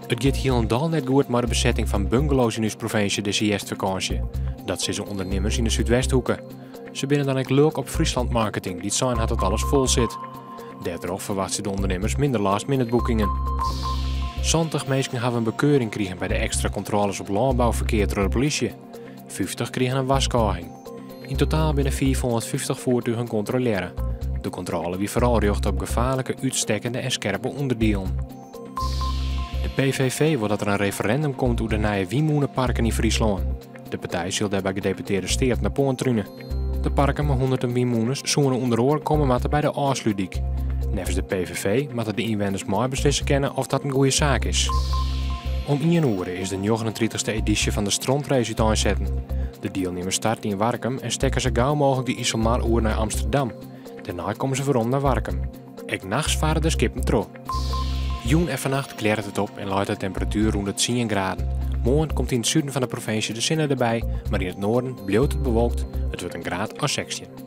It giet hielendal net goed mei de besetting fan bungalows yn ús provinsje dizze hjerstfakânsje. Dat sizze ûndernimmers yn de Súdwesthoeke. Se binne dan ek lulk op Friesland Marketing, dy't sein hat dat alles fol sit. Dêrtroch ferwachtsje de ûndernimmers minder last-minute boekingen. 70 minsken hawwe in bekeuring krigen by de ekstra kontrôles op lânbouferkear troch de polysje. 50 krigen in warskôging. Yn totaal binne 550 voertugen kontrolearre. De kontrôle wie foaral rjochte op gefaarlike, útstekkende en skerpe ûnderdielen. De PVV wol dat der in referindum komt oer de nije wynmûneparken yn Fryslân. De partij sil dêr by gedeputearde Steaten op oantrune. De parken mei hûnderten wynmûnes soene ûnder oare komme moatte by de Ofslútdyk. Neffens de PVV moatte de ynwenners meibeslisse kinne oft dat in goede saak is. Om ien oere is de 39ste edysje fan de Strontrace úteinsetten. De dielnimmers starte yn Warkum en stekke sa gau mooglik de Iselmar oer nei Amsterdam. Dêrnei komme se werom nei Warkum. Ek nachts farre de skippen troch. Jûn en fannacht klearret it op en leit de temperatuer rûn de 10 graden. Moarn komt yn it suden fan de provinsje de sinne derby, mar yn it noarden bliuwt it bewolkt. It wurdt in graad as 16.